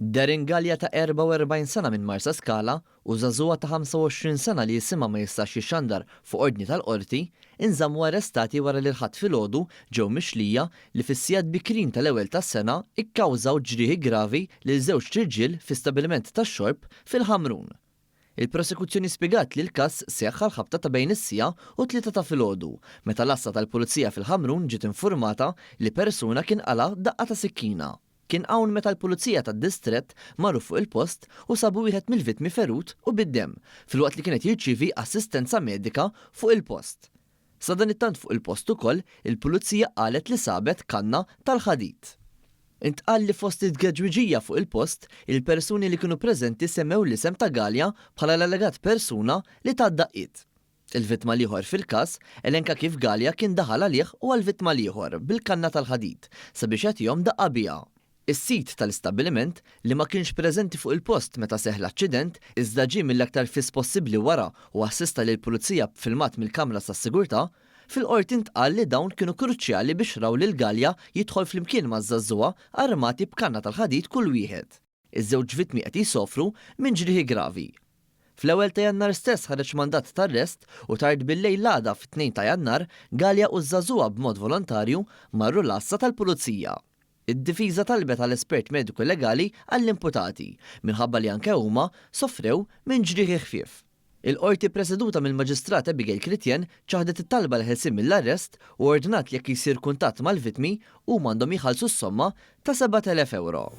Darren Galea ta' 44 sena minn Marsaskala u żagħżugħa ta' 25 sena li isimha ma jistax jixxandar fuq ordni tal-Qorti, inżammu arrestati wara li l-Ħadd filgħodu ġew mixlija li fis-sigħat bikrin tal-ewwel tas-sena kkawżaw ġrieħi gravi lil żewġt irġiel fi stabbiliment tax-xorb fil-Ħamrun. Il-Prosekuzzjoni spjegat li l-każ seħħ għall-ħabta ta' bejn is-siegħa u t-tlieta ta' filgħodu, meta l-għassa tal-Pulizija fil-Ħamrun ġiet infurmata li persuna kien qala' daqqa ta' sikkina. Kien hawn meta l-Pulizija tad-Distrett marru fuq il-post u sabu wieħed mill-vittmi ferut u bid-demm, filwaqt li kien qed jirċievi assistenza medika fuq il-post. Sadanittant fuq il-post ukoll, il-Pulizija qalet li sabet kanna tal-ħadid. Intqal li fost it-tgeġwiġija fuq il-post, il-persuni li kienu preżenti semmew l-isem ta' Galea bħala l-allegat persuna li ta d-daqqiet. Il-vittma l-ieħor fil-każ elenka kif Galea kien daħal għalih u għall-vittma l-ieħor bil-kanna tal-ħadid sabiex jagħtihom daqqa biha. Is-sid tal-istabbiliment, li ma kienx preżenti fuq il-post meta seħħ l-aċċident iżda ġie mill-aktar fis possibbli wara u assista lill-pulizija b'filmat mill-kameras tas-sigurtà, fil-Qorti ntqal li dawn kienu kruċjali biex raw lil Galea jidħol flimkien maż-żagħżugħa armati b'kanna tal-ħadid kull wieħed. Iż-żewġ vittmi qed jsofru minn ġrieħi gravi. Fl-ewwel ta' Jannar stess ħareġ mandat t'arrest u tard bil-lejl l-għada fit-2 ta' Jannar, Galea u ż-żagħżugħa b'mod volontarju marru l-għassa tal-Pulizija. Id-difiża talbet għal espert mediku legali għall-imputati minħabba li anke huma sofrew minn ġrieħi ħfief. Il-Qorti ppreseduta mill-Maġistrat Abigail Critien ċaħdet it-talba għall-ħelsien mill-arrest u ordnat li jekk jsir kuntatt mal-vittmi, huma għandhom jħallsu s-somma ta' 7,000 ewro.